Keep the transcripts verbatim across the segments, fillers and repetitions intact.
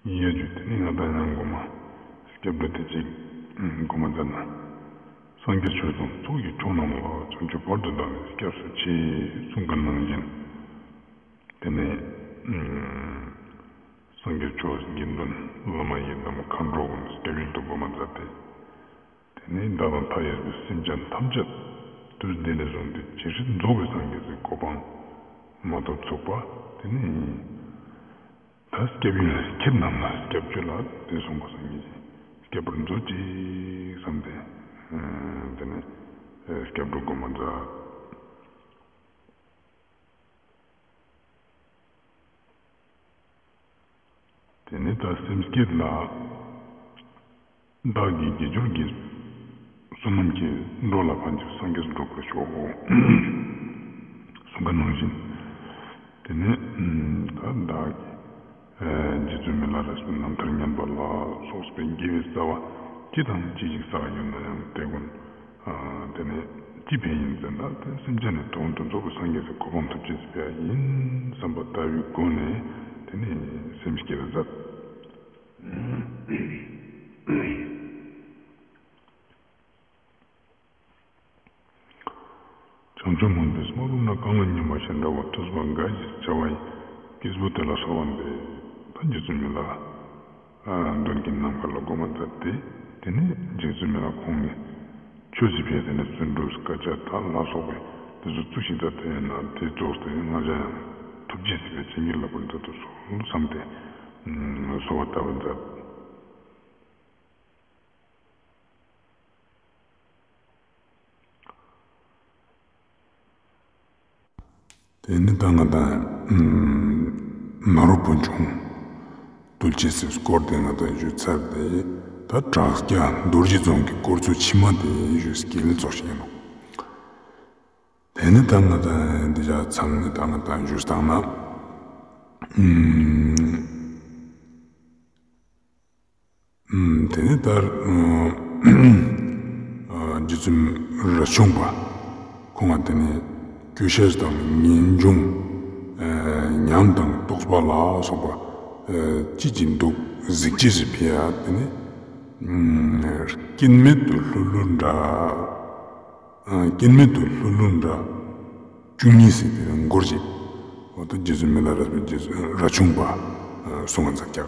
ཡ་ཇུ། དེ་ནས་ང་དང་ཡང་གོ་མ་སྐྱབས་འགྲོ་དེ་ཅིག་གོ་མ་མཛད་ན། སངས་རྒྱས་ཆོས་དང་ཚོགས་ཀྱི་མཆོག་རྣམས་ལ། བྱང་ཆུབ་བར་དུ་བདག་ནི་སྐྱབས་སུ་མཆི། གསུངས་པ་ནང་བཞིན། དེ་ནས་སངས་རྒྱས་ཆོས་དགེ་འདུན་བླ་མ་ཡི་དམ་མཁའ་འགྲོ་ཀུན་སྐྱབས་ཡུལ་དུ་གོ་མ་མཛད་དེ། དེ་ནས་བདག་དང་མཐའ་ཡས་པའི་སེམས་ཅན་ཐམས་ཅད་དུས་འདི་ནས་བཟུང་སྟེ་ཇི་སྲིད་རྫོགས་པའི་སངས་རྒྱས་སི་གོ་འཕང་མ་ཐོབ་ཚུགས་པ། དེ་ནས་ད་སྐྱབས་ཡུལ་ཁྱེད་རྣམས་ལ་སྐྱབས་བཅོལ་ལ། དེ་གསུངས་པ་སངས་རྒྱས་ཀྱིས་སྐྱབས་པར་མཛོད་ཅིག་བསམས་ཏེ། དེ་ནས་སྐྱབས་འགྲོ་གོ་མ་མཛད། དེ་ནས་ད་སེམས་བསྐྱེད་ལ། བདག་གིས་དགེ་སྦྱོར་གྱི་བསོད་ནམས་ཀྱིས། འགྲོ་ལ་ཕན་ཕྱིར་སངས་རྒྱས་འགྲུབ་པར་ཤོག། གསུངས་པ་ནང་བཞིན། དེ་ནས་ད་བདག་གིས་རྗེ་བཙུན་མི་ལ་རས་པའི་རྣམ་ཐར་ཉན་པ་ལ་སོགས་པའི་དགེ་བའི་རྩ་བ་ཅི་དང་ཅི་ཞིག་བསགས་ཡོད་ན་ཡང་དེ་ཀུན་དེ་ནས་ཅི་ཕན་ཡིན་ཟེར་ན། དེ་སེམས་ཅན་ནི་དོན་དུ་རྫོགས་པའི་སངས་རྒྱས་སི་གོ་འཕང་ཐོབ་ཅེས་སི་ཕན་ཡིན་བསམ་པ་ལྟ་བུའི་སྒོ་ནས་དེ་ནས་སེམས་བསྐྱེད་མཛད། བྱང་ཆུབ་སྨོན་པའི་སྨོན་ལམ་ལ། གང་ལ་སྙོན་པ་བཞིན་འདྲ་བ། ཐོས་པ་འགའ་ཞིག་བྱ་བ་ཡི། སྐྱེས་བུ་དེ་ལ་གསོལ་བ་འདེབས། ད་རྗེ་བཙུན་མི་ལ་འདོན་གྱི་རྣམ་ཐར་ལ་གོ་མ་མཛད་དེ། དེ་ནས་རྗེ་བཙུན་མི་ལ་ཁོང་ནས་ཆོས་ཀྱི་ཕན་ཡོན་དེ་ནས་བརྩོན་འགྲུས་དཀའ་སྤྱད་དང་ལ་སོགས་པའི་དེ་ཚོ་ཚུགས་ཤིང་ད་དེ་ན་དེ་རྫོགས་ཏེ་ང་ཅག་ཡང་ཐུགས་རྗེས་གཟིགས་པའི་བྱིན་གྱིས་བརླབ་པར་མཛད་དུ་གསོལ་བསམས་ཏེ་གསོལ་བ་བཏབ་པ་མཛད། དེ་ནི་ད་ང་དང་ནཱ་རོ་བོན་ཆུང་གདུལ་བྱའི་སྐོར་དེ་ང་དང་ཞུས་ཚར་ཏེ། ད་བྲག་སྐྱ་རྡོ་རྗེ་རྫོང་གི་སྐོར་ཚུ་ཕྱི་མ་དེ་ཞུས་སྐྱེལ་ཙོགས་ཤིག་ཡིན་ནོག། དེ་ནི་ད་ང་དང་འདི་ཅག་ཚང་ནི་ད་ང་དང་ཞུས་བཏང་ན། ཨུམ། ཨུམ། དེ་ནི་ད་རྗེ་བཙུན་རས་ཆུང་པ་ཁོང་ང་དེ་ནི་སྐྱོ་ཤས་དང་ངེས་འབྱུང་། ཉམས་དང་རྟོགས་པ་ལ་སོགས་པ་ཅི་ཅི་འདུག་གཟིགས་ཅེས་སི་ཕི་ཡ། དེ་ནི་སྐྱེ་མེད་དུ་ལྷུ་ལྷུ་འདྲ། སྐྱེ་མེད་དུ་ལྷུ་ལྷུ་འདྲ་བཅུ་གཉིས་སི་དེ་ནི་མགུར་ཅིག། འོ་ད་རྗེ་བཙུན་མི་ལ་རས་པའི་རྗེ་བཙུན་རས་ཆུང་པ་གསུང་ང་མཛད་ཀྱག།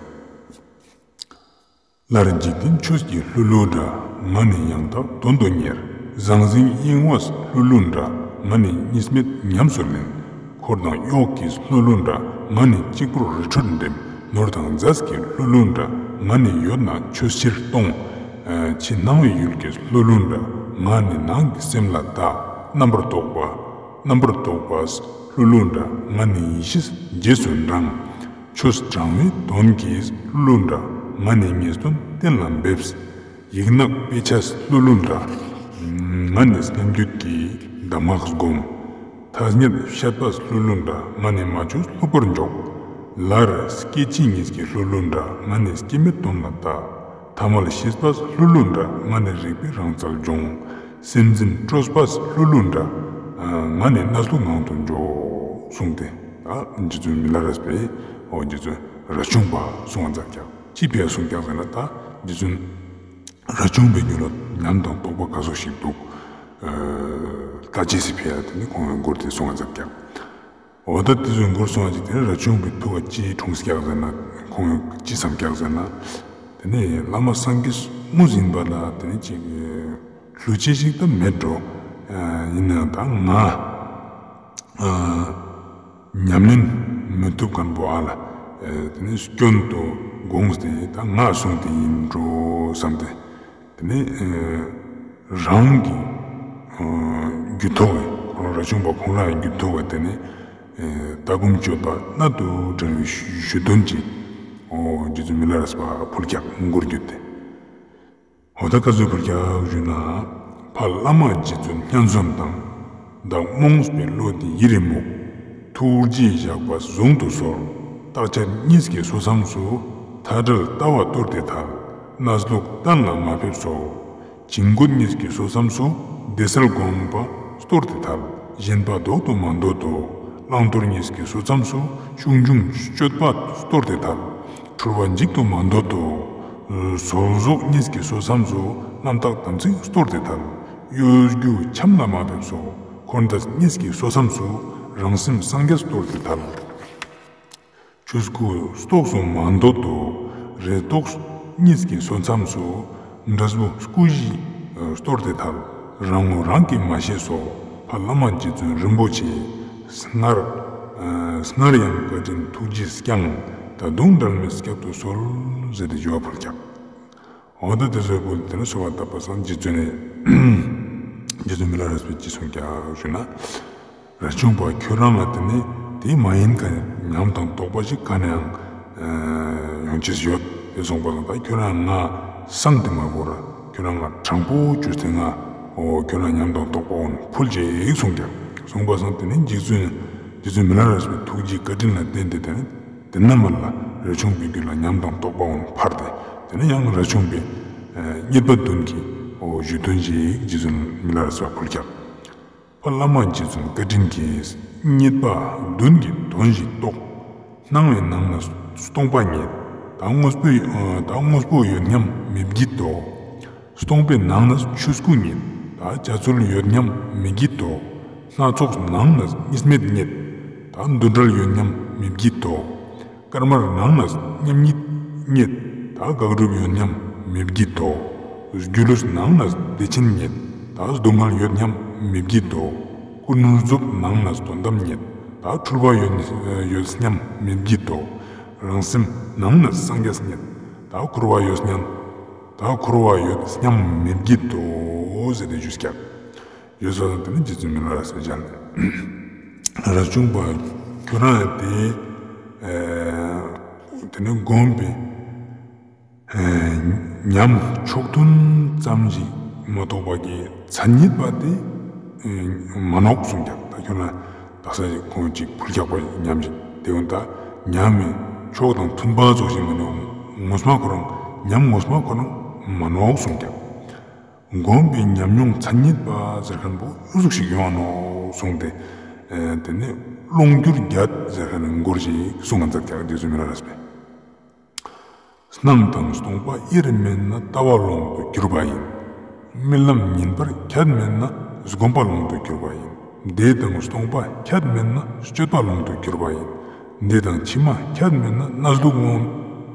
སླར་འཇིག་རྟེན་ཆོས་ཀྱི་ལྷུ་ལྷུ་འདྲ། ང་ནི་ཡང་དག་དོན་དུ་གཉེར། ཟང་ཟིང་གཡེང་བས་ལྷུ་ལྷུ་འདྲ། ང་ནི་གཉིས་མེད་ཉམས་སུ་ལེན། འཁོར་དང་གཡོག་གིས་ལྷུ་ལྷུ་འདྲ། ང་ནི་གཅིག་པུར་རི་ཁྲོད་འདེབས། ནོར་དང་རྫས་ཀྱིས་ལྷུ་ལྷུ་འདྲ། ང་ནི་ཡོད་ན་ཆོས་ཕྱིར་གཏོང་། ཕྱི་སྣང་བའི་ཡུལ་གྱིས་ལྷུ་ལྷུ་འདྲ། ང་ནི་ནང་གི་སེམས་ལ་བདག་རྣམ་པར་རྟོག་པ། རྣམ་པར་རྟོག་པས་ལྷུ་ལྷུ་འདྲ། ང་ནི་ཡེ་ཤེས་རྗེས་སུ་འབྲང་། ཆོས་དྲང་བའི་དོན་གྱིས་ལྷུ་ལྷུ་འདྲ། ང་ནི་ངེས་དོན་གཏན་ལ་འབེབས། ཡིག་ནག་དཔེ་ཆས་ལྷུ་ལྷུ་འདྲ། ང་ནི་སྙན་བརྒྱུད་ཀྱི་གདམས་ངག་སྒོམ། ཐ་སྙད་བཤད་པས་ལྷུ་ལྷུ་འདྲ། ང་ནི་མ་བཅོས་ལྷུག་པོར་འཇོག། ལར་སྐྱེ་འཆི་གཉིས་ཀྱིས་ལྷུ་ལྷུ་འདྲ། ང་ནི་སྐྱེ་མེད་དོན་ལ་ལྟ། ཐ་མལ་ཤེས་པས་ལྷུ་ལྷུ་འདྲ། ང་ནི་རིག་པའི་རང་རྩལ་སྦྱོང་། སེམས་འཛིན་སྤྲོས་པས་ལྷུ་ལྷུ་འདྲ། ང་ནི་གནས་ལུགས་ངང་དུ་འཇོག་གསུངས་ཏེ། ད་རྗེ་བཙུན་མི་ལ་རས་པའི་འོ་རྗེ་བཙུན་རས་ཆུང་པ་གསུང་ང་མཛད་ཀྱག། ཅི་ཕི་ཡ་གསུངས་ཀྱག་ཟེར་ན། ད་རྗེ་བཙུན་རས་ཆུང་པའི་རྒྱུད་ལ་ཉམས་དང་རྟོགས་པ་ག་ཟུག་ཞིག་འདུག་ལྟ་ཅེས་སི་ཕི་ཡ་དེ་ནི་ཁོང་གི་མགུར་དེ་གསུང་ང་མཛད་ཀྱག། འོ་ད་དེ་ཚོའི་མགུར་གསུང་བ་ཅིག་དེ་ནི་རས་ཆུང་པའི་ཐུགས་ལ་ཅི་འཁྲུངས་ཀྱག་ཟེར་ན། ཁོང་ཅི་བསམ་ཀྱག་ཟེར་ན། དེ་ནི་བླ་མ་སངས་རྒྱས་དངོས་ཡིན་པ་ལ་དེ་ནི་ཅིག་ལྷུ་ཅེས་ཤིག་ད་མེད་འགྲོ། ཡིན་ནའང་ད་ང་ཉམས་ལེན་མི་ཐུབ་མཁན་པོ་ཨ་ལ་དེ་ནི་སྐྱོན་དུ་དགོངས་ཏེ་ད་ང་གསུངས་ཏེ་ཡིན་འགྲོ་བསམ་སྟེ། དེ་ནས་རང་གི་རྒྱུད་ཐོག་གི་ཁོང་རས་ཆུང་པ་ཁོང་རང་གི་རྒྱུད་ཐོག་གི་དེ་ནས་ལྟ་སྒོམ་སྤྱོད་པ་གནད་དུ་འགྲེལ་བའི་ཞུ་དོན་ཅིག་འོ་རྗེ་བཙུན་མི་ལ་རས་པ་ཕུལ་ཀྱག་མགུར་བརྒྱུད་དེ། འོ་ད་ག་ཚོད་ཕུལ་ཀྱག་ཞུས་ན། ཕ་བླ་མ་རྗེ་བཙུན་སྙན་གསོན་དང་། བདག་རྨོངས་པའི་བློ་འདི་ཡིད་རེ་མུག། ཐུགས་རྗེས་བཞག་པ་གཟུང་དུ་གསོལ། རྟག་ཆད་གཉིས་ཀྱི་སོ་མཚམས་སུ། མཐའ་བྲལ་ལྟ་བ་སྟོར་ཏེ་ཐལ། གནས་ལུགས་གཏན་ལ་མ་ཕེབས་སོ། བྱིང་རྒོད་གཉིས་ཀྱི་སོ་མཚམས་སུ། བདེ་གསལ་སྒོམ་པ་སྟོར་ཏེ་ཐལ། ཞེན་པ་ལྡོག་ཏུ་མ་འདོད་དོ། བླང་དོར་གཉིས་ཀྱི་སོ་མཚམས་སུ། ཤུགས་འབྱུང་སྤྱོད་པ་སྟོར་ཏེ་ཐལ། འཁོར་བ་འཇིག་ཏུ་མ་འདོད་དོ། ཟོལ་ཟོག་གཉིས་ཀྱི་སོ་མཚམས་སུ། རྣམ་དག་དམ་ཚིག་སྟོར་ཏེ་ཐལ། གཡོ་སྒྱུ་འཆམ་ལ་མ་ཕེབས་སོ། འཁོར་འདས་གཉིས་ཀྱི་སོ་མཚམས་སུ། རང་སེམས་སངས་རྒྱས་སྟོར་ཏེ་ཐལ། ཆོས་སྐུ་རྟོགས་སུ་མ་འདོད་དོ། རེ་དོགས་གཉིས་ཀྱི་སོ་མཚམས་སུ། འབྲས་བུ་སྐུ་བཞི་སྟོར་ཏེ་ཐལ། རང་ངོ་རང་གིས་མ་ཤེས་སོ། ཕ་བླ་མ་རྗེ་བཙུན་རིན་པོ་ཆེ། སྔར་ཨ་སྔར་ཡང་བཀའ་དྲིན་ཐུགས་རྗེས་བསྐྱངས། ད་དུང་འབྲལ་མེད་སྐྱབས་སུ་གསོལ། ཟེར་ཏེ་ཞུ་བ་ཕུལ་ཀྱག། འོ་ད་དེ་ཚོའི་བུ་དེ་ནི་གསོལ་བ་བཏབ་པ་སང་རྗེ་བཙུན་ནི་རྗེ་བཙུན་མི་ལ་རས་པས་ཅི་གསུངས་ཀྱག་ཞུ་ན། རས་ཆུང་པ་ཁྱོད་རང་ང་དེ་ནི་དེ་མ་ཡིན་མཁན་ཉམས་དང་རྟོགས་པ་ཞིག་ག་ནས་ཡང་ཡོང་ཅེས་ཡོད། དེ་སོང་པ་ལ་ད་ཁྱོད་རང་ང་སང་དེ་མ་བོར་ར་ཁྱོད་རང་ང་དྲང་པོ་བཅོས་ཏེ་ང་འོ་ཁྱོད་རང་ཉམས་དང་རྟོགས་པ་འོ་ཕུལ་ཅེས་གསུངས་ཀྱག། གསུངས་པ་སང་དེ་ནི་རྗེ་བཙུན་རྗེ་བཙུན་མི་ལ་རས་པའི་ཐུགས་རྗེ་བཀའ་དྲིན་ལ་བརྟེན་ཏེ་དེ་ནི་དེ་ན་མ་ལ་རས་ཆུང་པའི་རྒྱུད་ལ་ཉམས་དང་རྟོགས་པ་འོ་འཕར་ཏེ་དེ་ནི་ཡང་རས་ཆུང་པའི་རྙེད་པ་བདུན་གྱི་འོ་བཞེད་དོན་ཞིག་རྗེ་བཙུན་མི་ལ་རས་པ་ཕུལ་ཀྱག། ཕ་བླ་མ་རྗེ་བཙུན་བཀའ་དྲིན་གྱིས། རྙེད་པ་བདུན་གྱི་དོན་ཞིག་རྟོགས། སྣང་བའི་ནང་ན་སྟོང་པ་རྙེད། ད་དངོས་པོ་ད་དངོས་པོ་ཡོད་སྙམ་མི་བགྱིད་དོ། སྟོང་པའི་ནང་ན་ཆོས་སྐུ་རྙེད། ད་བྱ་རྩོལ་ཡོད་སྙམ་མི་བགྱིད་དོ། སྣ་ཚོགས་ནང་ན་གཉིས་མེད་རྙེད། ད་འདུ་འབྲལ་ཡོད་སྙམ་མི་བགྱིད་དོ། དཀར་དམར་ནང་ན་མཉམ་ཉིད་རྙེད། ད་དགག་སྒྲུབ་ཡོད་སྙམ་མི་བགྱིད་དོ། སྒྱུ་ལུས་ནང་ན་བདེ་ཆེན་རྙེད། ད་སྡུག་བསྔལ་ཡོད་སྙམ་མི་བགྱིད་དོ། ཀུན་རྫོབ་ནང་ན་དོན་དམ་རྙེད། ད་འཁྲུལ་བ་ཡོད་ཡོད་སྙམ་མི་བགྱིད་དོ། རང་སེམས་ནང་ན་སངས་རྒྱས་རྙེད། ད་འཁོར་བ་ཡོད་སྙམ་ད་འཁོར་བ་ཡོད་སྙམ་མི་བགྱིད་དོ། ཟེར་ཏེ་ཞུས་ཀྱག། ཡོད་སོ་དང་དེ་ནི་རྗེ་བཙུན་མི་ལ་རས་པས་ཞལ་ནས། རས་ཆུང་པ་ཁྱོད་རང་ཡང་དེ་ཨེ་དེ་ནི་སྒོམ་པའི་ཨེ་ཉམས་ཕྱོགས་མཐུན་ཙམ་ཞིག་མ་གཏོགས་པ་གི་མཚན་ཉིད་པ་དེ་ཨེ་མ་ནོག་གསུངས་ཀྱག། ད་ཁྱོད་རང་དག་ས་ཞིག་ཁོང་ཅིག་ཕུལ་ཀྱག་པ་ཉམས་ཞིག་དེ་འོན་ད་ཉམས་མི་ཕྱོགས་དང་མཐུན་པ་ཙོགས་ཤིག་མ་ནོག། ངོ་མ་ཁོ་རང་ཉམས་ངོ་མ་ཁོ་རང་མ་ནོག་གསུངས་ཀྱག། སྒོམ་པའི་ཉམས་མྱོང་མཚན་ཉིད་པ་ཟེར་མཁན་པོ་ཨུ་ཟུག་ཞིག་ཡོང་ནོག་གསུངས་ཏེ། ཨེ་དེ་ནི་ཀློང་གྱུར་བརྒྱད་ཟེར་མཁན་ནི་མགུར་ཞིག་གསུང་ང་མཛད་ཀྱག་རྗེ་བཙུན་མི་ལ་རས་པས། སྣང་དང་སྟོང་པ་དབྱེར་མེད་ན། ལྟ་བ་ཀློང་དུ་གྱུར་པ་ཡིན། རྨི་ལམ་ཉིན་པར་ཁྱད་མེད་ན། སྒོམ་པ་ཀློང་དུ་གྱུར་པ་ཡིན། བདེ་དང་སྟོང་པ་ཁྱད་མེད་ན། སྤྱོད་པ་ཀློང་དུ་གྱུར་པ་ཡིན། འདས་དང་ཕྱི་མ་ཁྱད་མེད་ན། གནས་ལུགས་ཀློང་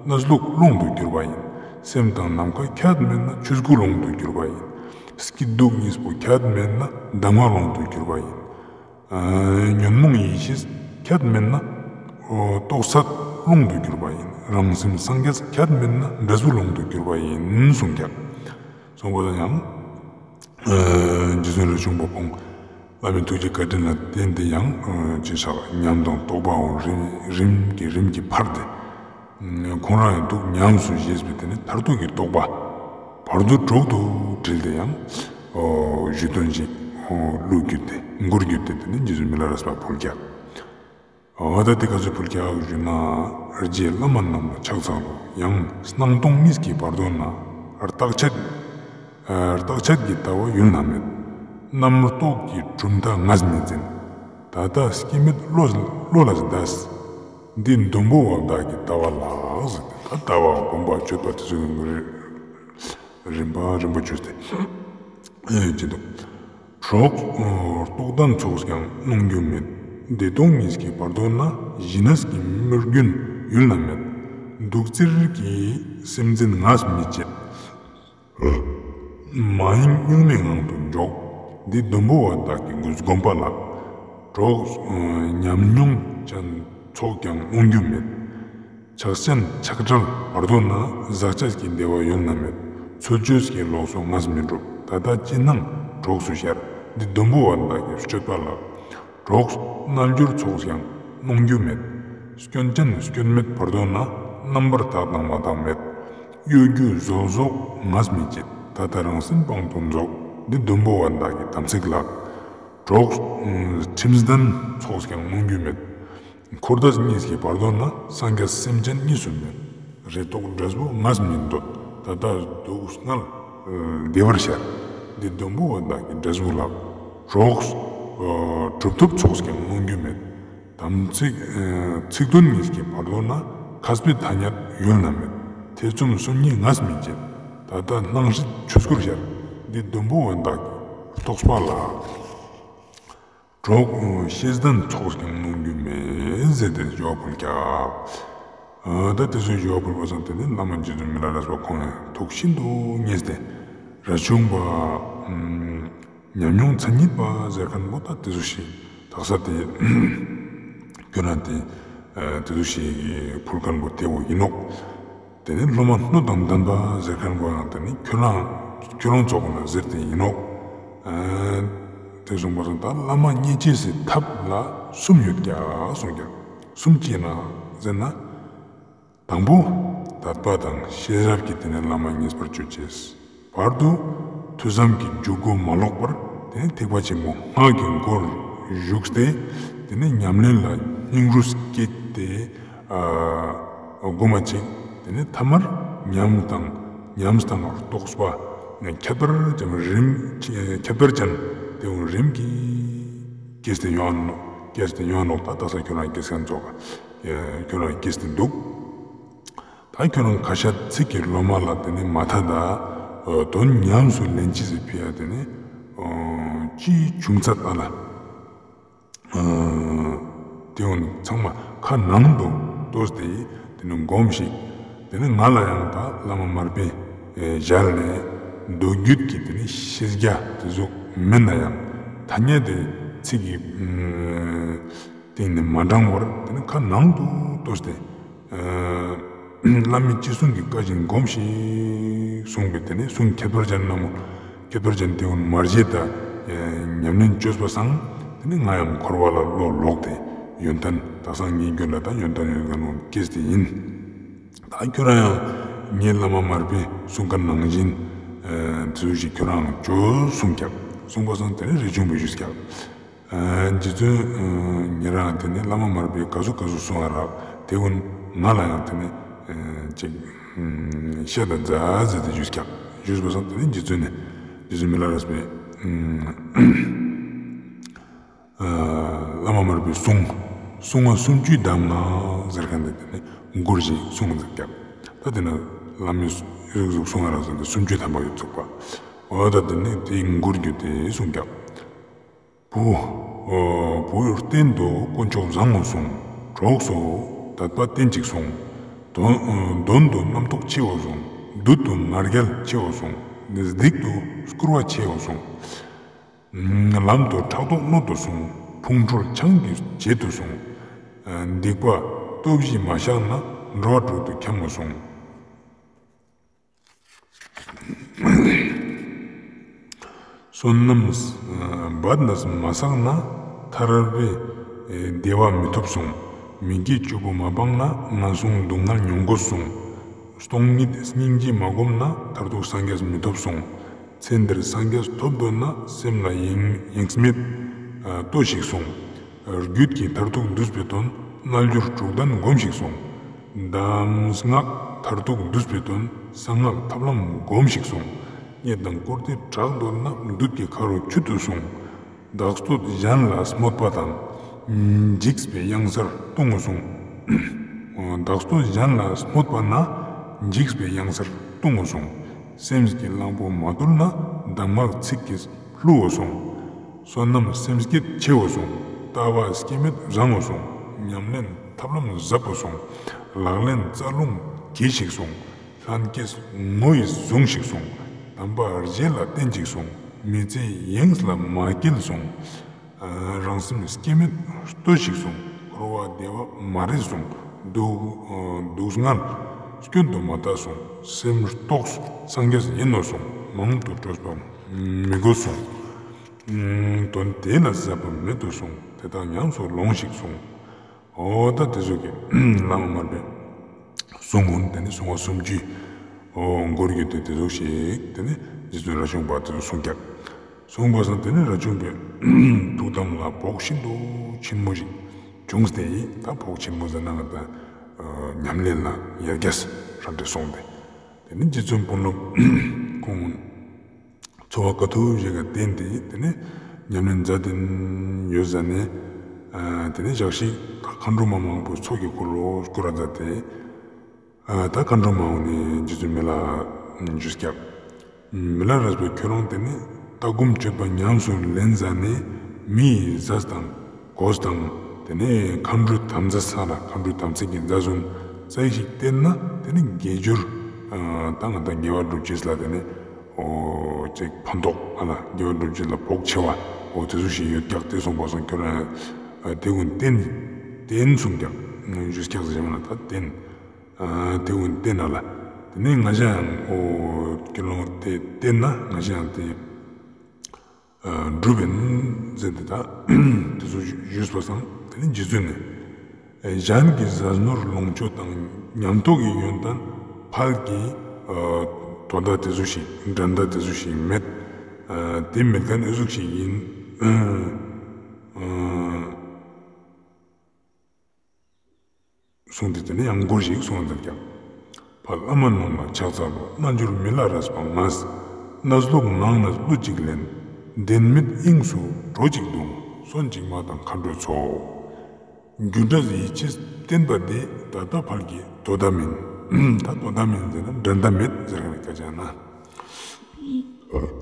གནས་ལུགས་ཀློང་དུ་གྱུར་པ་ཡིན། སེམས་དང་ནམ་མཁའ་ཁྱད་མེད་ན། ཆོས་སྐུ་ཀློང་དུ་གྱུར་པ་ཡིན། སྐྱིད་སྡུག་གཉིས་པོ་ཁྱད་མེད་ན། གདམས་ངག་ཀློང་དུ་གྱུར་པ་ཡིན། ཨ་ཉོན་མོངས་ཡེ་ཤེས་ཁྱད་མེད་ན། ཨོ་རྟོགས་སད་ཀློང་དུ་གྱུར་པ་ཡིན། རང་སེམས་སངས་རྒྱས་ཁྱད་མེད་ན། འབྲས་བུ་ཀློང་དུ་གྱུར་པ་ཡིན་གསུངས་ཀྱག། གསུངས་པ་དང་ཡང་། ཨ་རྗེ་བཙུན་རས་ཆུང་པ་ཁོང་བླ་མའི་ཐུགས་རྗེ་བཀའ་དྲིན་ལ་བརྟེན་ཏེ་ཡང་ཨ་ཅི་ཆགས་ཉམས་དང་རྟོགས་པའང་རིམ་རིམ་གྱིས་རིམ་གྱིས་འཕར་ཏེ། ཁོང་རང་ཡང་ཐུགས་ཉམས་སུ་བཞེས་པའི་དེ་ནི་མཐར་ཐུག་གི་རྟོགས་པ་བར་དོ་དྲུག་ཏུ་དྲིལ་ཏེ་ཡང་ཨོ་བཞེད་དོན་ཅིག་ཨོ་གླུ་བརྒྱུད་དེ་མགུར་བརྒྱུད་དེ་དེ་ནི་རྗེ་བཙུན་མི་ལ་རས་པ་ཕུལ་ཀྱག། འོ་ད་དེ་ག་ཚོད་ཕུལ་ཀྱག་ཞུ་ན། རྗེ་བླ་མ་རྣམས་ལ་ཕྱག་འཚལ་ལོ། ཡང་སྣང་སྟོང་གཉིས་ཀྱི་བར་དོ་ན། རྟག་ཆད་ཨ་རྟག་ཆད་ཀྱི་ལྟ་བ་ཡུལ་ན་མེད། རྣམ་རྟོག་གི་གྲུབ་མཐའ་ངས་མི་འཛིན། ད་ལྟ་སྐྱེ་མེད་བློ་བློ་ལ་འདས། འདི་སྡོང་པོ་བ་དག་གི་ལྟ་བ་ལགས། ཟེར་ཏེ་ད་ལྟ་བ་སྒོམ་པ་སྤྱོད་པ་དེ་ཚོ་རིམ་པ་རིམ་པ་བཅོས་ཏེ། ཨེ་ཅི་འདུག། གྲོགས་ཨ་རྟོགས་ལྡན་ཚོགས་ཀྱང་གནོང་རྒྱུ་མེད། བདེ་སྟོང་གཉིས་ཀྱི་བར་དོ་ན། ཞི་གནས་ཀྱི་མི་རྒྱུན་ཡུལ་ན་མེད། སྡུག་བཙིར་གྱི་སེམས་འཛིན་ངས་མི་བྱེད། མ་ཡེངས་གཉུག་མའི་ངང་དུ་འཇོག། འདི་སྡོང་པོ་བ་དག་གི་སྒོམ་པ་ལགས། གྲོགས་ཨ་ཉམས་མྱོང་ཅན་ཚོགས་ཀྱང་གནོང་རྒྱུ་མེད། ཆགས་ཅན་ཆགས་བྲལ་བར་དོ་ན། ཟག་བཅས་ཀྱི་བདེ་བ་ཡུལ་ན་མེད། ཚུལ་འཆོས་ཀྱི་ལོགས་སུ་ངས་མི་འགྲུབ། ད་ལྟ་ཅི་སྣང་གྲོགས་སུ་ཤར། འདི་སྡོང་པོ་བ་དག་གི་སྤྱོད་པ་ལགས། གྲོགས་རྣལ་འབྱོར་ཚོགས་ཀྱང་གནོང་རྒྱུ་མེད། སྐྱོན་ཅན་སྐྱོན་མེད་བར་དོ་ན། རྣམ་པར་དག་དང་མ་དག་མེད། གཡོ་སྒྱུ་ཟོལ་ཟོག་ངས་མི་བྱེད། ད་ལྟ་རང་སེམས་དཔང་དུ་རྫོགས། འདི་སྡོང་པོ་བ་དག་གི་དམ་ཚིག་ལགས། གྲོགས་ཁྲིམས་ལྡན་ཚོགས་ཀྱང་གནོང་རྒྱུ་མེད། འཁོར་འདས་གཉིས་ཀྱི་བར་དོ་ན། སངས་རྒྱས་སེམས་ཅན་གཉིས་སུ་མེད། རེ་དོགས་འབྲས་བུ་ངས་མི་འདོད། ད་ལྟ་སྡུག་བསྔལ་བདེ་བར་ཤར། འདི་སྡོང་པོ་བ་དག་གི་འབྲས་བུ་ལགས། གྲོགས་གྲུབ་ཐོབ་ཚོགས་ཀྱང་གནོང་རྒྱུ་མེད། དམ་ཚིག་ཚིག་དོན་གཉིས་ཀྱི་བར་དོ་ན། མཁས་པའི་ཐ་སྙད་ཡུལ་ན་མེད། ཐེ་ཚོམ་སོམ་ཉི་ངས་མི་བྱེད། ད་ལྟ་སྣང་སྲིད་ཆོས་སྐུར་ཤར། འདི་སྡོང་པོ་བོན་བདག་གི་རྟོགས་པ་ལ། གྲོགས་ཤེས་ལྡན་ཚོགས་ཀྱང་གནོང་རྒྱུ་མེད་ཟེར་ཏེ་ཞུ་བ་ཕུལ་ཀྱག་ཨ་ད་དེ་ཚོ་ཞུ་བ་ཕུལ་བ་སང་དེ་ནི་བླ་མ་རྗེ་བཙུན་མི་ལ་རས་པ་ཁོང་ཡང་ཐུགས་ཤིན་ཏུ་མཉེས་ཏེ། རས་ཆུང་པ་ཉམས་མྱོང་མཚན་ཉིད་པ་ཟེར་མཁན་པོ་ད་དེ་ཚོ་ཞིག་དག་ས་དེ་ཁྱོད་རང་དེ་དེ་ཚོ་ཞིག་ཕུལ་མཁན་པོ་དེ་བོ་ཡིན་ནོག་དེ་ནི་སློབ་མ་སྣོད་དང་ལྡན་པ་ཟེར་མཁན་པོ་ཡང་དེ་ནི་ཁྱོད་རང་ཁྱོད་རང་ཚོ་གོ་ན་ཟེར་ཏེ་ཡིན་ནོག་དེ་གསུངས་པ་སང་ད་བླ་མ་མཉེས་བྱེད་སི་ཐབས་ལ་གསུམ་ཡོད་ཀྱག་གསུངས་ཀྱག་གསུམ་ཅི་ན་ཟེར་ན། དང་པོ། དད་པ་དང་ཤེས་རབ་ཀྱིས་དེ་ནི་བླ་མ་མཉེས་པར་བྱེད་ཅེས། བར་དུ་ཐོས་བསམ་གྱི་འཇུག་སྒོ་མ་ལོག་པར་དེ་ནི་ཐེག་པ་ཆེན་པོ་སྔགས་ཀྱི་སྒོར་ཞུགས་ཏེ་དེ་ནི་ཉམས་ལེན་ལ་སྙིང་རུས་བསྐྱེད་དེ་སྒོམ་པ་ཅིག་དེ་ནི་ཐ་མར་ཉམས་དང་ཉམས་དང་རྟོགས་པ་ཁྱད་པར་ཅན་རིམ་ཁྱད་པར་ཅན་དེ་བོ་རིམ་གྱིས་སྐྱེས་ཏེ་ཡོང་ནོག་སྐྱེས་ཏེ་ཡོང་ནོག་ད་དག་ས་ཁྱོད་རང་སྐྱེས་མཁན་ཚོ་ཁྱོད་རང་སྐྱེས་ཏེ་འདུག་ད་ཁྱོད་རང་ཁ་ཤས་ཚིག་གི་སློབ་མ་ལ་དེ་ནི་མ་ཐད་ད་དོན་ཉམས་སུ་ལེན་ཅེས་སི་ཕི་ཡ་དེ་ནི་ཅི་བྱུང་ཚད་ཨ་ལ་དེ་འོ་ནི་ཚང་མ་ཁ་ནང་དུ་ལྟོས་ཏེ་དེ་ནི་སྒོམ་ཞིག་དེ་ནི་ང་ལ་ཡང་ད་བླ་མ་མར་པའི་ཞལ་ནས་མདོ་རྒྱུད་ཀྱི་དེ་ནི་ཤེས་རྒྱ་དེ་ཟུག་མེད་ན་ཡང་ཐ་སྙད་དེ་ཚིག་གི་སྟེང་ནས་མ་འདྲང་བར་དེ་ནི་ཁ་ནང་དུ་ལྟོས་ཏེ། བླ་མའི་ཅི་གསུང་གི་བཀའ་བཞིན་སྒོམ་ཞིག་གསུངས་པས་དེ་ནི་གསུང་ཁྱད་པར་ཅན་ན་མོ་ཁྱད་པར་ཅན་དེ་འོ་མ་བརྗེད་ད་ཉམས་ལེན་བཅོས་པ་སང་དེ་ནི་ང་ཡང་འཁོར་བ་ལ་བློ་ལོག་སྟེ་ཡོན་ཏན་དག་སང་ངའི་རྒྱུད་ལ་ད་ཡོན་ཏན་ཡོད་མཁན་བོ་སྐྱེས་ཏེ་ཡིན། ད་ཁྱོད་རང་ཡང་ངའི་བླ་མ་མར་པའི་གསུང་མཁན་ནང་བཞིན་དེ་ཟུག་ཞིག་ཁྱོད་རང་བཅོས་གསུངས་ཀྱག་གསུངས་པ་སང་དེ་ནི་རས་ཆུང་པས་ཞུས་ཀྱག་རྗེ་བཙུན་ཉེ་རང་དེ་ནི་བླ་མ་མར་པས་ག་ཟུག་ག་ཟུག་གསུང་བ་རག་དེ་ཀུན་ང་ལ་ཡང་དེ་ནི་ཅིག་བཤད་ད་མཛད་ཟེར་ཏེ་ཞུས་ཀྱག་ཞུས་པ་སང་དེ་ནི་རྗེ་བཙུན་ནི་རྗེ་བཙུན་མི་ལ་རས་པས་བླ་མ་མར་པའི་གསུང་གསུང་ང་སུམ་ཅུའི་གདམས་ངག་ཟེར་མཁན་དེ་དེ་ནི་མགུར་ཞིག་གསུངས་མཛད་ཀྱག་ད་དེ་ན་བླ་མའི་ཟུག་ཟུག་གསུང་བ་རག་ཟེར་ཏེ་སུམ་ཅུ་ཐམ་པ་ཡོད་ཚུགས་པ་འོ་ད་དེ་ནི་དེའི་མགུར་རྒྱུད་དེ་གསུངས་ཀྱག་བུ། བུ་གཏན་དུ་དཀོན་མཆོག་བཟང་ངོ་གསུངས། གྲོགས་སུ་དད་པ་བརྟན་ཅིག་གསུངས། དོན་དོན་དུ་རྣམ་རྟོག་ཆེའོ་གསུངས། བདུད་དུ་ང་རྒྱལ་ཆེའོ་གསུངས། སྡིག་ཏུ་སྐུར་བ་ཆེའོ་གསུངས། ལམ་དུ་ཕྲག་དོག་གནོད་དོ་གསུངས། ཕུང་ཁྲོལ་ཆང་གིས་བྱེད་དོ་གསུངས། སྡིག་པ་སྟོབས་བཞིས་མ་བཤགས་ན། འགྲོ་བ་དྲུག་ཏུ་འཁྱམ་མོ་གསུངས། བསོད་ནམས་བར་ན་མ་བསགས་ན། ཐར་པའི་བདེ་བ་མི་ཐོབ་གསུངས། མི་དགེ་བཅུ་པོ་མ་སྤངས་ན། ངན་སོང་སྡུག་བསྔལ་མྱོང་དགོས་གསུངས། སྟོང་ཉིད་སྙིང་རྗེ་མ་བསྒོམས་ན། མཐར་ཐུག་སངས་རྒྱས་མི་ཐོབ་གསུངས། ཚེ་འདིར་སངས་རྒྱས་ཐོབ་འདོད་ན། སེམས་ལ་ཡེངས་ཡེངས་མེད་ལྟོས་ཤིག་གསུངས། རྒྱུད་ཀྱི་མཐར་ཐུག་འདུས་པའི་དོན། རྣལ་འབྱོར་དྲུག་ལྡན་སྒོམས་ཤིག་གསུངས། གདམས་ངག་མཐར་ཐུག་འདུས་པའི་དོན། གསང་སྔགས་ཐབས་ལམ་སྒོམས་ཤིག་གསུངས། རྙེད་དང་བཀུར་སྟི་དྲག་འདོད་ན། བདུད་ཀྱི་ཁ་རུ་ཁྱུད་དུ་གསུངས། བདག་བསྟོད་གཞན་ལ་སྨོད་པ་དང་། འཇིགས་པའི་གཡང་སར་ལྟུང་ངོ་གསུངས། བདག་བསྟོད་གཞན་ལ་སྨོད་པ་ན། འཇིགས་པའི་གཡང་སར་ལྟུང་ངོ་གསུངས། སེམས་ཀྱི་གླང་པོ་མ་བཏུལ་ན། གདམས་ངག་ཚིག་གིས་བསླུའོ་གསུངས། བསོད་ནམས་སེམས་བསྐྱེད་ཆེའོ་གསུངས། ལྟ་བ་སྐྱེ་མེད་བཟང་ངོ་གསུངས། ཉམས་ལེན་ཐབས་ལམ་ཟབ་པོ་གསུངས། ལག་ལེན་རྩ་རླུང་གྱིས་ཤིག་གསུངས། ལྷན་སྐྱེས་ངོ་ཡིས་བཟུང་ཤིག་གསུངས། དམ་པ་རྗེ་ལ་བརྟེན་ཅིག་གསུངས། མི་ཚེ་ཡེངས་ལ་མ་སྐྱེལ་གསུངས། རང་སེམས་སྐྱེ་མེད་ལྟོས་ཤིག་གསུངས། འཁོར་བ་བདེ་བ་མ་རེད་གསུངས། སྡུག་སྡུག་བསྔལ་སྐྱོན་དུ་མ་ལྟ་གསུངས། སེམས་རྟོགས་སངས་རྒྱས་ཡིན་ནོ་གསུངས། མང་དུ་སྤྲོས་པ་མི་དགོས་གསུངས། དོན་དེ་ལ་ཟད་པ་མེད་དོ་གསུངས། དེ་དག་ཉམས་སུ་ལོངས་ཤིག་གསུངས། འོ་ད་དེ་ཚོ་གི་བླ་མ་མར་པའི་གསུང་ངོ་དེ་ནི་གསུང་བ་སུམ་ཅུའི་འོ་མགུར་གྱི་དེ་དེ་ཚོ་ཞིག་དེ་ནི་རྗེ་བཙུན་རས་ཆུང་པ་དེ་ཚོ་གསུངས་ཀྱག་གསུངས་པ་སང་དེ་ནི་རས་ཆུང་པའི་ཐུགས་དམ་ལ་བོགས་ཤིན་ཏུ་ཆེན་མོ་ཞིག་བྱུང་སྟེ་ད་བོགས་ཆེན་མོ་ཟེར་ན་ང་ད་ཉམས་ལེན་ལ་ཡར་རྒྱས་ར་འདྲེ་སོང་སྟེ་དེ་ནི་རྗེ་བཙུན་དཔོན་སློབ་ཁོང་འཚོ་བ་དཀའ་ཐུབ་ཞིག་ག་བརྟེན་ཏེ་དེ་ནས་ཉམས་ལེན་མཛད་དེ་ཡོད་ཟ་ནས། དེ་ནས་ཞག་ཞིག་མཁའ་འགྲོ་མ་མང་པོ་ཚོགས་ཀྱིས་བསྐོར་རོ་བསྐོར་ར་མཛད་དེ། ཨ་ད་མཁའ་འགྲོ་མ་འོངས་ནི་རྗེ་བཙུན་མི་ལ་ཞུས་ཀྱག་མི་ལ་རས་པ་ཁྱོད་རང་དེ་ནི་ལྟ་སྒོམ་སྤྱོད་པ་ཉམས་སུ་ལེན་ཟ་ནས་མི་ཡི་ཟས་དང་གོས་དང་དེ་ནི་མཁའ་འགྲོའི་དམ་རྫས་ས་ལ་མཁའ་འགྲོའི་དམ་ཚིག་གི་རྫས་གསུམ་རྩ་ཤིག་བསྟེན་ན་དེ་ནི་དགེ་སྦྱོར་ཨ་ད་ང་དང་དགེ་བ་སྒྲུབ་ཅེས་ལ་དེ་ནི་འོ་ཅིག་ཕན་ཐོགས་ཨ་ལ་དགེ་བ་སྒྲུབ་ཅེས་ལ་བོགས་ཆེ་བ་འོ་དེ་ཚོ་ཞིག་ཡོད་ཀྱག་དེ་གསུངས་པ་སོང་ཁྱོད་རང་ཨ་དེ་ཀུན་བསྟེན་བསྟེན་གསུངས་ཀྱག་ཞུས་ཀྱག་ཟེར་ཞེ་མ་ན་ད་བསྟེན། ཨ་དེ་ཀུན་བསྟེན་ན་ལ། དེ་ནས་ང་ཞ་ཡང་འོ་དགེ་སློང་དེ་བསྟེན་ན་ང་ཞ་ཡང་དེ་ཨ་འགྲུབ་ཡིན་ཟེར་ཏེ་ད་དེ་ཚོ་ཞུས་པ་སང་དེ་ནས་རྗེ་བཙུན་ནས་གཞན་གྱི་ཟས་ནོར་ལོངས་སྤྱོད་དང་ཉམས་རྟོགས་ཀྱི་ཡོན་ཏན་ཕལ་གྱི་ཨ་དོ་ཟླ་དེ་ཚོ་ཞིག་འགྲན་ཟླ་དེ་ཚོ་ཞིག་མེད། ཨ་དེ་མེད་མཁན་ཨི་ཟུག་ཞིག་ཡིན། ཨ་གསུངས་ཏེ་དེ་ནས་ཡང་མགུར་ཞིག་གསུངས་ཏེ་ཀྱང་། ཕ་བླ་མ་རྣམས་ལ་ཕྱག་འཚལ་ལོ། རྣལ་འབྱོར་མི་ལ་རས་པ་ང་། གནས་ལུགས་ནང་ན་གླུ་གཅིག་ལེན། ལྡན་མིན་དབྱིངས་སུ་འགྲོ་གཅིག་འདུག་གསོན་ཅིག་མ་དང་མཁའ་འགྲོའི་ཚོགས། རྒྱུ་འབྲས་ཡིད་ཆེས་བསྟེན་པ་འདི། ད་ལྟ་ཕལ་གྱི་དོ་ཟླ་མིན། ད་དོ་ཟླ་མིན་ཟེར་ན་འགྲན་ཟླ་མེད་ཟེར་བའི་སྐད་ཆ་ན།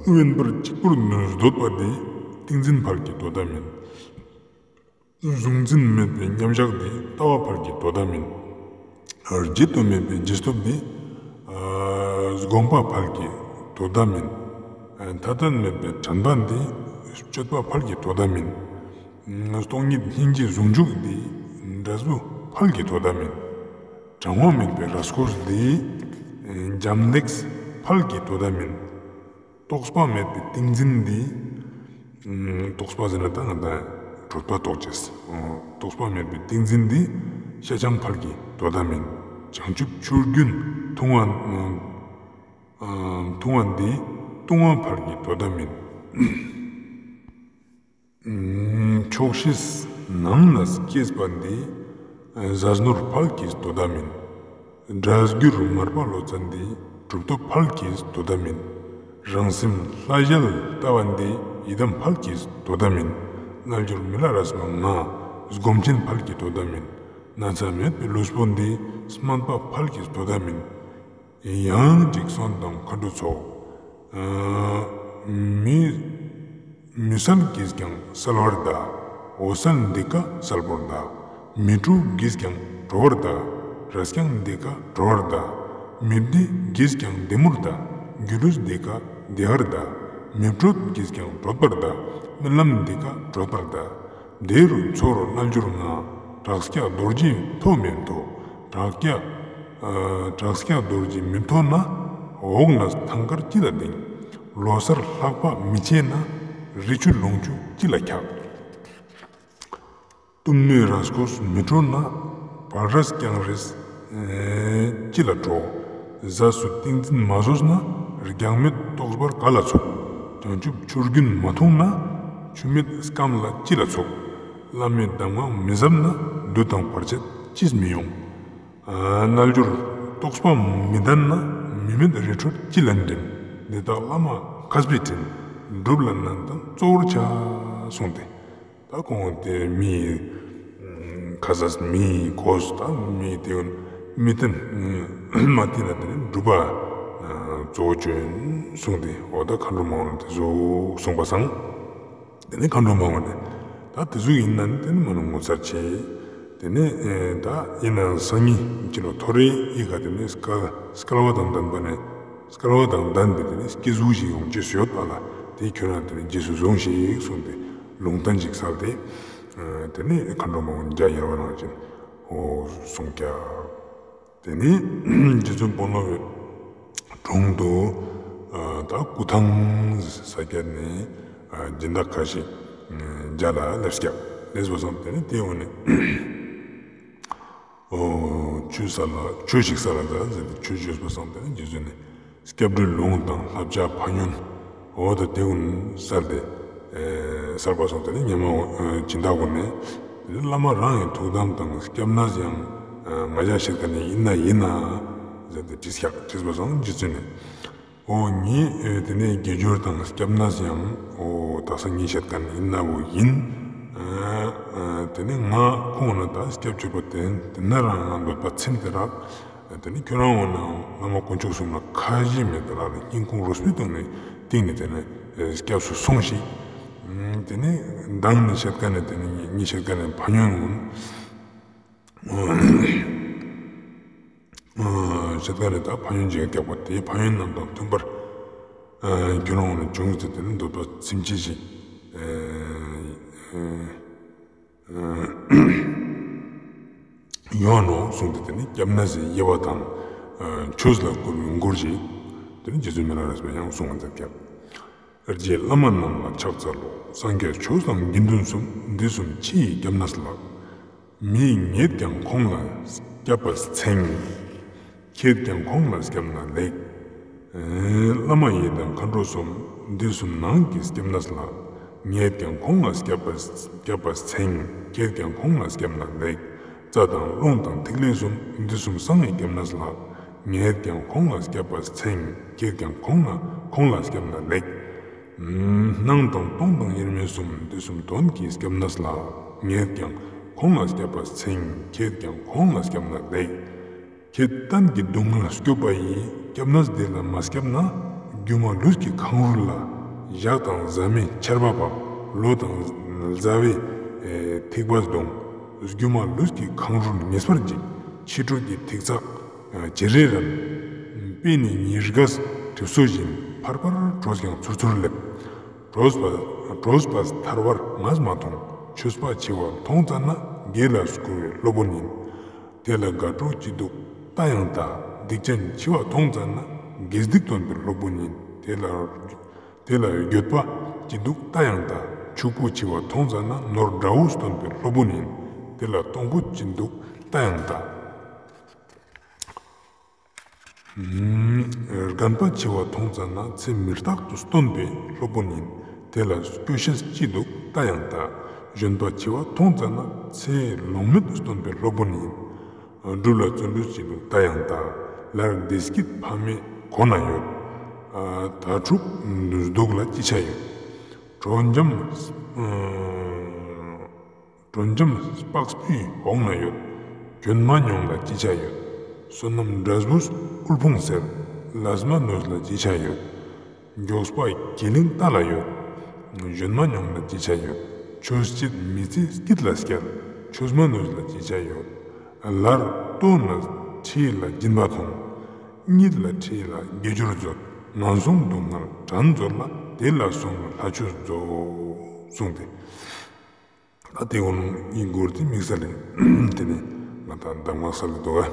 དབེན་པར་གཅིག་པུར་འདོད་པ་འདི། ཏིང་འཛིན་ཕལ་གྱི་དོ་ཟླ་མིན། གཟུང་འཛིན་མེད་པའི་མཉམ་བཞག་འདི། ལྟ་བ་ཕལ་གྱི་དོ་ཟླ་མིན། བརྗེད་དུ་མེད་པའི་རྗེས་ཐོབ་འདི། ཨ་སྒོམ་པ་ཕལ་གྱི་དོ་ཟླ་མིན། ཨ་མཐའ་དོན་མེད་པའི་དྲན་པ་འདི། སྤྱོད་པ་ཕལ་གྱི་དོ་ཟླ་མིན། སྟོང་ཉིད་སྙིང་རྗེའི་ཟུང་འཇུག་འདི། འབྲས་བུ་ཕལ་གྱི་དོ་ཟླ་མིན། གྲང་བ་མེད་པའི་རས་གོས་འདི། འབྱམས་ཀླས་ཕལ་གྱི་དོ་ཟླ་མིན། རྟོགས་པ་མེད་པའི་ཏིང་འཛིན་འདི། ཨ་རྟོགས་པ་ཟེར་ན་ད་ང་དང་གྲོད་པ་ལྟོགས་ཅེས། ཨ་རྟོགས་པ་མེད་པའི་ཏིང་འཛིན་འདི། ཤ་ཆང་ཕལ་གྱི་དོ་ཟླ་མིན། བྱང་ཆུབ་ཆུ་རྒྱུན་འཐུང་བ། ཨ་འཐུང་བ་འདི། བཏུང་བ་ཕལ་གྱི་དོ་ཟླ་མིན། ཨ་ཆོག་ཤེས་ནང་ན་སྐྱེས་པ་འདི། ཨ་ཟས་ནོར་ཕལ་གྱི་དོ་ཟླ་མིན། སྒྲ་བསྒྱུར་མར་པ་ལོ་ཙཱ་འདི། གྲུབ་ཐོབ་ཕལ་གྱི་དོ་ཟླ་མིན། རང་སེམས་ལྷ་ཞལ་ལྟ་བ་འདི། ཡི་དམ་ཕལ་གྱི་དོ་ཟླ་མིན། རྣལ་འབྱོར་མི་ལ་རས་པ་ང་། སྒོམ་ཆེན་ཕལ་གྱི་དོ་ཟླ་མིན། ན་ཚ་མེད་པའི་ལུས་པོ་འདི། སྨན་པ་ཕལ་གྱི་དོ་ཟླ་མིན། ཡང་ཅིག་གསོན་དང་མཁའ་འགྲོའི་ཚོགས། ཨ་མི་མི་བསད་ཀྱིས་ཀྱང་གསལ་བར་གདའ། འོ་བསད་འདི་ཀ་གསལ་བར་གདའ། མི་འཁྲུགས་ཀྱིས་ཀྱང་གྲོལ་བར་གདའ། རས་རྐྱང་འདི་ཀ་གྲོལ་བར་གདའ། མི་བདེ་ཀྱིས་ཀྱང་བདེ་མོར་གདའ། རྒྱུ་འབྲས་འདི་ཀ་བདེ་བར་གདའ། མི་བགྲོད་ཀྱིས་ཀྱང་བགྲོད་པར་གདའ། རྨི་ལམ་འདི་ཀ་བགྲོད་པར་གདའ། དེ་རུ་ཚོར་རྣལ་འབྱོར་ང་། བྲག་སྐྱ་རྡོ་རྗེ་མཐོ་མི་མཐོ། བྲག་སྐྱ་ཨ་བྲག་སྐྱ་རྡོ་རྗེ་མི་མཐོ་ན། འོག་ན་ཐང་དཀར་ཅི་ལ་ལྡིང་། ལོ་སར་ལྷགས་པ་མི་ཆེ་ན། རི་ཆུ་ལུང་ཆུ་ཅི་ལ་འཁྱག། གཏུམ་མོའི་རས་གོས་མི་ཁྲོ་ན། བལ་རས་རྐྱང་རས་ཨེ་ཅི་ལ་ཁྲོ། ཟས་སུ་ཏིང་འཛིན་མ་ཟོས་ན། རྒྱང་མེད་རྟོགས་པར་ག་ལ་ཚོགས། བྱང་ཆུབ་ཆུ་རྒྱུན་མ་འཐུང་ན། ཆུ་མེད་སྐམ་ལ་ཅི་ལ་ཚོགས། བླ་མའི་གདམས་ངག་མི་ཟབ་ན། བདུད་དང་བར་ཆད་ཅིས་མི་ཡོང་། ཨ་རྣལ་འབྱོར་རྟོགས་པ་མི་ལྡན་ན། མི་མེད་རི་ཁྲོད་ཅི་ལ་འགྲིམ། འདི་དག་བླ་མ་མཁས་པས་དྲིན། སྒྲུབ་ལ་ནན་ཏན་གཙོ་བོར་བྱ། གསུངས་ཏེ། ད་ཁོང་དེ་མི་ཁ་ཟས་མི་གོས་ད་མི་དེ་མི་བསྟེན་མ་བསྟེན་ན་དེ་ནི་སྒྲུབ་པ་གཙོ་བོ་ཅོ་ཡིན་གསུངས་ཏེ། འོ་ད་མཁའ་འགྲོ་མ་འོངས་ལ་དེ་ཟུག་གསུངས་པ་སང་། དེ་ནས་མཁའ་འགྲོ་མ་འོངས་ནས་ད་དེ་ཟུག་ཡིན་ན་ནི་དེ་ནི་མ་ནི་ངོ་མཚར་ཆེ། དེ་ནས་ད་ཡིན་ནའང་སང་ཉིན་ཅི་ནོ་ཐོ་རེ་ཡི་ག་དེ་ནས་སྐལ་སྐལ་བ་དང་ལྡན་པ་ནས་སྐལ་བ་དང་ལྡན་པའི་དེ་ནས་སྐྱེ་གཟུགས་ཤིག་ཡོང་ཅེས་ཡོད་པ་ལ་དེ་ཁྱོད་རང་དེ་ནས་རྗེས་སུ་བཟུང་ཞིག་གསུངས་ཏེ་ལུང་བསྟན་ཞིག་སལ་ཏེ། དེ་ནས་མཁའ་འགྲོ་མ་འོངས་འཇའ་ཡལ་བ་ནང་བཞིན་འོ་གསུངས་ཀྱག་དེ་ནས་རྗེ་བཙུན་དཔོན་སློབ་པའི་དྲུང་དུ་ད་སྐུ་ཐང་ས་སྐྱ་ནས་སྦྱིན་བདག་ཁ་ཤས་མཇལ་ལ་སླེབས་ཀྱག་སླེབས་པ་སང་དེ་ནས་དེ་འོ་ནས་ཆོས་སལ་ལ་ཆོས་ཤིག་སལ་ལ་ད་ཟེར་ཏེ་ཆོས་བརྗོད་པ་སང་དེ་ནས་རྗེ་བཙུན་ནས། སྐྱབས་འགྲོའི་ལུང་དང་བསླབ་བྱ་ཕན་ཡོན་འོ་ད་དེ་ཀུན་སལ་ཏེ་སལ་པ་སང་དེ་ནས་ཉི་མ་སྦྱིན་བདག་ཀུན་ནས་དེ་ནས་བླ་མ་རང་གི་ཐུགས་དམ་དང་སྐྱབས་གནས་ཡང་ང་ཅག་ཤེས་མཁན་ནི་ཡིན་ན་ཡིན་ན་ཟེར་ཏེ་དྲིས་ཀྱག་དྲིས་པ་སང་རྗེ་བཙུན་ནས་འོ་ངས་དེ་ནས་དགེ་སྦྱོར་དང་སྐྱབས་གནས་ཡང་འོ་དག་ས་ངས་ཤེས་མཁན་ཡིན་ན་བོ་ཡིན། དེ་ནས་ང་ཁོང་ན་ད་སྐྱབས་བཅོལ་བ་དེ་དེ་ན་རང་ང་འདོད་པ་ཚིམ་དེ་རག་དེ་ནི་ཁྱོད་རང་འོ་ན་བླ་མ་དཀོན་མཆོག་གསུམ་ལ་ཁ་ཞེ་མེད་པ་ལ་སྙིང་ཁུང་རུས་པའི་གཏིང་ནས་གཏིང་ནས་དེ་ནི་སྐྱབས་སུ་སོང་ཞིག། དེ་ནི་མདང་ནི་བཤད་ཀ་ནས་དེ་ནི་ཉེ་བཤད་ཀ་ནས་ཕན་ཡོན་འོ་ན། བཤད་ཀ་ནས་ད་ཕན་ཡོན་ཅིག་སྐྱག་པ་དེ་ཕན་ཡོན་རྣམས་དང་མཐུན་པར་ཁྱོད་རང་འོ་ན་བྱུང་སྟེ་དེ་ནི་འདོད་པ་ཚིམ་བྱེད་ཅིག་ཡོང་ནོ་གསུངས་ཏེ་དེ་ནི་སྐྱབས་གནས་སི་དབྱེ་བ་དང་ཆོས་ལ་བསྐུར་བའི་མགུར་ཞིག་དེ་ནི་རྗེ་བཙུན་མི་ལ་རས་པས་ཡང་གསུངས་པ་མཛད་ཀྱང་། རྗེ་བླ་མ་རྣམས་ལ་ཕྱག་འཚལ་ལོ། སངས་རྒྱས་ཆོས་དང་དགེ་འདུན་གསུམ། འདི་གསུམ་ཕྱི་ཡི་སྐྱབས་གནས་ལགས། མིས་ངེད་ཀྱང་ཁོང་ལ་སྐྱབས་པར་འཚེང་། ཁྱེད་ཀྱང་ཁོང་ལ་སྐྱབས་ན་ལེགས། བླ་མ་ཡི་དམ་མཁའ་འགྲོ་གསུམ། འདི་གསུམ་ནང་གི་སྐྱབས་གནས་ལགས། ངེད་ཀྱང་ཁོང་ལ་སྐྱབས་པར་སྐྱབས་པར་འཚེང་། ཁྱེད་ཀྱང་ཁོང་ལ་སྐྱབས་ན་ལེགས། རྩ་དང་རླུང་དང་ཐིག་ལེ་གསུམ། འདི་གསུམ་གསང་བའི་སྐྱབས་གནས་ལགས། ངེད་ཀྱང་ཁོང་ལ་སྐྱབས་པར་འཚེང་། ཁྱེད་ཀྱང་ཁོང་ལ་ཁོང་ལ་སྐྱབས་ན་ལེགས། སྣང་དང་སྟོང་དང་དབྱེར་མེད་གསུམ། འདི་གསུམ་དོན་གྱི་སྐྱབས་གནས་ལགས། ངེད་ཀྱང་ཁོང་ལ་སྐྱབས་པར་འཚེང་། ཁྱེད་ཀྱང་ཁོང་ལ་སྐྱབས་ན་ལེགས། ཁྱེད་གཏན་གྱི་སྡུག་བསྔལ་སྐྱོབ་པ་ཡི། སྐྱབས་གནས་འདི་ལ་མ་སྐྱབས་ན། སྒྱུ་མ་ལུས་ཀྱི་ཁང་རུལ་ལ། ཞག་དང་ཟ་མའི་ཆར་པ་བབས། ལོ་དང་ཟླ་བའི་ཐིགས་པ་གདོང་། སྒྱུ་མ་ལུས་ཀྱི་ཁང་རུལ་ངེས་པར་འཇིག། ཕྱི་དྲོ་གི་ཐིགས་ཚག་བྱེ་རེ་རན། དཔེ་ནི་ཉི་དགའི་དུས་སུ་བཞིན། ཕར་ཕར་བྲོས་ཀྱང་ཚུར་ཚུར་སླེབས། བྲོས་པ་བྲོས་པ་ཐར་བར་ངས་མ་མཐོང་། ཆོས་པ་འཆི་བ་མཐོང་ཙ་ན། དགེ་ལ་བསྐུལ་བའི་སློབ་དཔོན་ཡིན། དེ་ལ་དགའ་སྤྲོ་སྐྱིད་སྡུག་ལྟ་ཡང་ལྟ། སྡིག་ཅན་འཆི་བ་མཐོང་ཙ་ན། དགེ་སྡིག་སྟོན་པའི་སློབ་དཔོན་ཡིན། དེ་ལ་དེ་ལ་འགྱོད་པ་སྐྱིད་སྡུག་ལྟ་ཡང་ལྟ། ཕྱུག་པོ་འཆི་བ་མཐོང་ཙ་ན། ནོར་དགྲ་བོ་སྟོན་པའི་སློབ་དཔོན་ཡིན། དེ་ལ་གཏོང་ཕོད་སྐྱིད་སྡུག་ལྟ་ཡང་ལྟ། རྒན་པ་འཆི་བ་མཐོང་ཙ་ན། ཚེ་མི་རྟག་ཏུ་སྟོན་པའི་སློབ་དཔོན་ཡིན། དེ་ལ་སྐྱོ་ཤས་སྐྱིད་སྡུག་ལྟ་ཡང་ལྟ། གཞོན་པ་འཆི་བ་མཐོང་ཙ་ན། ཚེ་ལོང་མེད་སྟོན་པའི་སློབ་དཔོན་ཡིན། སྒྲུབ་ལ་བརྩོན་འགྲུས་སྐྱིད་སྡུག་ལྟ་ཡང་ལྟ། ལར་བདེ་སྐྱིད་ཕ་མའི་གོ་ན་ཡོད། ད་ཕྲུག་སྡུག་ལ་ཅི་ཆ་ཡོད། དྲོ་འཇམ་དྲོ་འཇམ་སྤགས་པའི་འོག་ན་ཡོད། གྱོན་མ་མྱོང་ལ་ཅི་ཆ་ཡོད། བསོད་ནམས་འབྲས་བུས་དབུལ་ཕོངས་སེལ། ལས་མ་ནོར་ལ་ཅི་ཆ་ཡོད། མགྱོགས་པ་གྱི་གླིང་རྟ་ལ་ཡོད། གཞོན་མ་མྱོང་ལ་ཅི་ཆ་ཡོད། ཆོས་བྱེད་མི་ཚེ་སྐྱིད་ལ་སྐྱལ། ཆོས་མ་ནོར་ལ་ཅི་ཆ་ཡོད། ལར་ལྟོས་ན་ཁྲིད་ལ་སྦྱིན་པ་མཐོང་། གཉིད་ལ་ཁྲིད་ལ་དགེ་སྦྱོར་མཛོད། ངན་སོང་སྡུག་བསྔལ་དྲན་མཛོད་ལ། དེ་ལ་སོམས་ལ་ལྷ་ཆོས་མཛོད། གསུངས་ཏེ། ད་དེ་གུན་ནི་མགུར་དེ་དམིགས་བསལ་ལེ། དེ་ནི་ང་དང་གདམས་ངག་སལ་ལེ་འདུག་ག།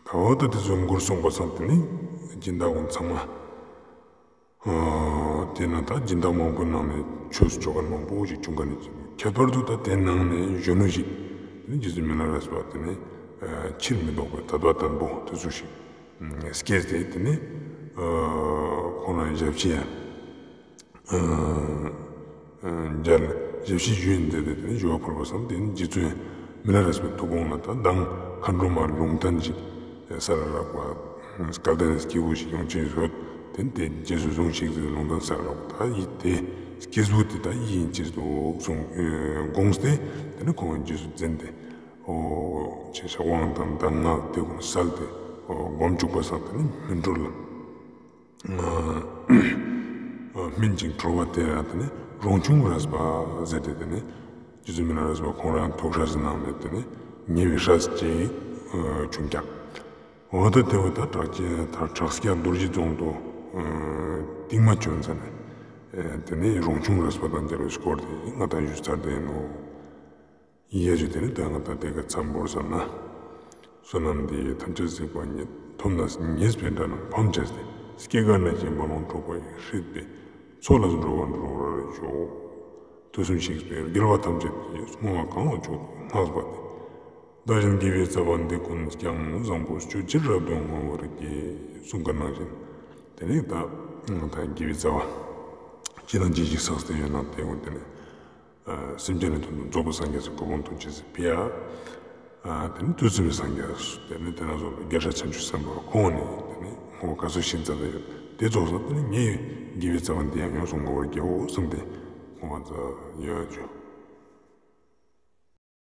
ད་འོ་ད་དེ་ཚོ་མགུར་གསུངས་པ་སང་དེ་ནི་སྦྱིན་བདག་གུན་ཚང་མ། དེ་ན་ད་སྦྱིན་བདག་མང་པོའི་ནང་ནས་ཆོས་ཆོ་ག་མང་པོ་ཞིག་བྱུང་ག་ནི། ཁྱད་པར་དུ་ད་དེ་ནང་ནས་གཞོན་ནུ་ཞིག་དེ་ནི་རྗེ་བཙུན་མི་ལ་རས་པ་དེ་ནི་ཕྱིར་མི་ལྡོག་པའི་དད་པ་བརྟན་པོ་དེ་ཚོ་ཞིག་སྐྱེས་ཏེ་དེ་ནི་ཁོང་རང་ཞབས་ཕྱི་ཡ། མཇལ། ཞབས་ཕྱི་ཞུས་ཏེ་དེ་ནི་ཞུ་བ་ཕུལ་བ་སང་དེ་ནི་རྗེ་བཙུན་མི་ལ་རས་པའི་ཐུགས་དགོངས་ལ་ད་མདང་མཁའ་འགྲོ་མ་ལུང་བསྟན་ཅིག་ས་ལ་རག་པ་སྐལ་ལྡན་སྐྱེས་བུ་ཞིག་ཡོང་ཅེས་ཡོད། དེ་ནི་དེ་རྗེས་སུ་བཟུང་ཞིག་ཟེར་ལུང་བསྟན་ས་ལ་རག་པ་ད་ཡིད་དེ་སྐྱེས་བུ་དེ་ད་ཡིད་ཡིན་ཅེས་སུ་གསུངས་དགོངས་ཏེ་དེ་ནི་ཁོང་རྗེས་སུ་འཛིན་ཏེ་ཨོ་ཅེས་དབང་དང་གདམས་ངག་དེ་ཀུན་སལ་ཏེ་ཨོ་སྒོམ་བཅུག་པ་སང་དེ་ནི་སྨིན་གྲོལ་ལ། སྨིན་ཅིང་གྲོལ་བ་དེ་ར་དེ་ནི་རོང་ཆུང་རས་པ་ཟེར་ཏེ་དེ་ནི་རྗེ་བཙུན་མི་ལ་རས་པ་ཁོང་རང་ཐུགས་སྲས་ནང་ནས་དེ་ནི་ཉེ་བའི་སྲས་ཅིག་བྱུང་ཀྱང་། འོ་ད་དེ་བོ་ད་བྲག་ཅན་ད་བྲག་སྐྱ་རྡོ་རྗེ་རྫོང་དུ་རྟིང་མ་བྱོན་ཚར་ནས་དེ་ནི་རོང་ཆུང་རས་པ་དང་མཇལ་བའི་སྐོར་དེ་ང་དང་ཞུས་ཚར་ཏེ་ཡིན་ནོ། ཡ་ཇུ་དེ་ནི་ད་ང་དང་དེ་ག་མཚམས་བོར་ས་ན། བསོད་ནམས་འདི་ཡིས་ཐམས་ཅད་གཟིགས་པ་ཉིད། ཐོབ་ནས་ཉེས་པའི་དགྲ་རྣམས་ཕམ་བྱས་ཏེ། སྐྱེ་རྒ་ན་འཆིའི་རྦ་ཀློང་འཁྲུགས་པ་ཡི། སྲིད་པའི་མཚོ་ལས་འགྲོ་བ་སྒྲོལ་བར་ཤོག། དུས་གསུམ་གཤེགས་པའི་རྒྱལ་བ་ཐམས་ཅད་ཀྱིས། བསྔོ་བ་གང་ལ་མཆོག་ཏུ་བསྔགས་པ་དེས། བདག་གཞན་དགེ་བའི་རྩ་བ་འདི་ཀུན་ཀྱང་། བཟང་པོ་སྤྱོད་ཕྱིར་རབ་ཏུ་བསྔོ་བར་བགྱི། གསུངས་པ་ནང་བཞིན། དེ་ནི་ད་ང་དང་དགེ་བའི་རྩ་བ་ཅི་དང་ཅི་ཞིག་བསགས་ཏེ་ཡོད་ན་དེ་ཀུན་དེ་ནི། སེམས་ཅན་ནི་དོན་དུ་རྫོགས་པའི་སངས་རྒྱས་སི་གོ་འཕང་ཐོབ་ཅེས་སི་ཕི་ཡ། དེ་ནི་དུས་གསུམ་པའི་སངས་རྒྱས་དེ་ནི་དེ་ན་བཟོ་བའི་རྒྱལ་སྲས་བྱང་ཆུབ་སེམས་དཔའ་ཁོང་ནི་དེ་ནི་བསྔོ་བ་ག་ཚོད་ཞིག་མཛད་དེ་ཡོད། དེ་རྫོགས་ས་དེ་ནི་ངའི་དགེ་བའི་རྩ་བ་འདི་ཡང་ཡོངས་སུ་བསྔོ་བར་བགྱིའོ་གསུངས་ཏེ་བསྔོ་བ་མཛད་ཡོད་ཅོ།